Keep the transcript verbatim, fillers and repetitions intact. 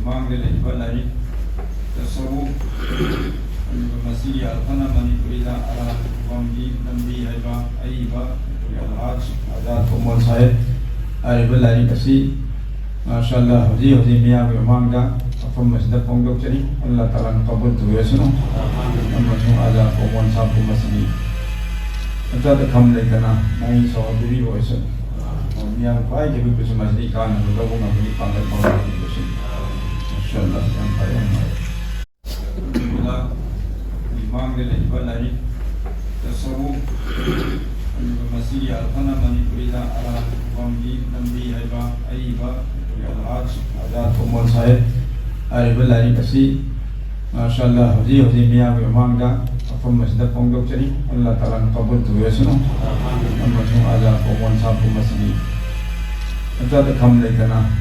ꯃꯃꯥꯡꯗ ꯂꯩꯔꯤꯕ ꯂꯥꯏꯔꯤꯛ ꯇꯁꯧꯋꯨꯐ, ꯑꯗꯨꯒ ꯃꯁꯤꯒꯤ ꯑꯔꯊꯅ ꯃꯅꯤꯄꯨꯔꯤꯗ ꯑꯔꯥꯟꯕ ꯈꯨꯕꯝꯒꯤ ꯂꯝꯕꯤ ꯍꯥꯏꯕ ꯑꯏꯕ ꯑꯩꯈꯣꯏ ꯑꯜꯍꯥꯖ ꯑꯖꯥꯗ ꯀꯣꯃꯣꯜ ꯁꯥꯍꯦꯕ ꯍꯥꯏꯔꯤꯕ ꯂꯥꯏꯔꯤꯛ ꯑꯁꯤ, ꯃꯥꯁꯥ ꯑꯜꯂꯥ, ꯍꯧꯖꯤꯛ ꯍꯧꯖꯤꯛ ꯃꯤꯌꯥꯝꯒꯤ ꯃꯃꯥꯡꯗ ꯃꯐꯝ ꯑꯁꯤꯗ ꯐꯣꯡꯗꯣꯛꯆꯔꯤ꯫ ꯑꯜꯂꯥ ꯇꯥꯂꯥꯅ ꯀꯕꯨꯜ ꯇꯧꯕꯤꯔꯁꯅꯨ꯫ ꯑꯃꯁꯨꯡ ꯑꯖꯥꯗ ꯀꯣꯃꯣꯜ ꯁꯥꯍꯦꯕꯄꯨ ꯃꯁꯤꯒꯤ ꯃꯆꯥꯗ ꯈꯝ ꯂꯩꯇꯅ ꯃꯍꯩ ꯁꯣꯍꯣꯔ ꯄꯤꯕꯤꯕ ꯑꯣꯏꯁꯅꯨ꯫ ꯃꯤꯌꯥꯝ ꯈ꯭ꯋꯥꯏꯗꯒꯤ ꯄꯤꯛꯄꯁꯨ ꯃꯁꯤꯗꯤ ꯀꯥꯟꯅꯕ ꯂꯧꯕ ꯉꯝꯕꯒꯤ ꯄꯥꯡꯒꯜ ꯐꯪꯕ ꯄꯤꯕꯤꯕ ꯑꯣꯏꯁꯅꯨ꯫ ꯃꯥꯁꯥ ꯑꯜꯂꯥ, ꯌꯥꯝ ꯐꯔꯦ, ꯌꯥꯝ ꯐꯔꯦ꯫ ꯃꯃꯥꯡꯗ ꯂꯩꯔꯤꯕ ꯂꯥꯏꯔꯤꯛ ꯇꯁꯧꯋꯨꯐ, ꯑꯗꯨꯒ ꯃꯁꯤꯒꯤ ꯑꯔꯊꯅ ꯃꯅꯤꯄꯨꯔꯤꯗ ꯑꯔꯥꯟꯕ ꯈꯨꯕꯝꯒꯤ ꯂꯝꯕꯤ ꯍꯥꯏꯕ ꯑꯏꯕ ꯑꯩꯈꯣꯏ ꯑꯜꯍꯥꯖ ꯑꯖꯥꯗ ꯀꯣꯃꯣꯜ ꯁꯥꯍꯦꯕ ꯍꯥꯏꯔꯤꯕ ꯂꯥꯏꯔꯤꯛ ꯑꯁꯤ, ꯃꯥꯁꯥ ꯑꯜꯂꯥ, ꯍꯧꯖꯤꯛ ꯍꯧꯖꯤꯛ ꯃꯤꯌꯥꯝꯒꯤ ꯃꯃꯥꯡꯗ ꯃꯐꯝ ꯑꯁꯤꯗ ꯐꯣꯡꯗꯣꯛꯆꯔꯤ꯫ ꯑꯜꯂꯥ ꯇꯥꯂꯥꯅ ꯀꯕꯨꯜ ꯇꯧꯕꯤꯔꯁꯅꯨ꯫ ꯑꯃꯁꯨꯡ ꯑꯖꯥꯗ ꯀꯣꯃꯣꯜ ꯁꯥꯍꯦꯕꯄꯨ ꯃꯁꯤꯒꯤ ꯃꯆꯥꯗ ꯈꯝ ꯂꯩꯇꯅ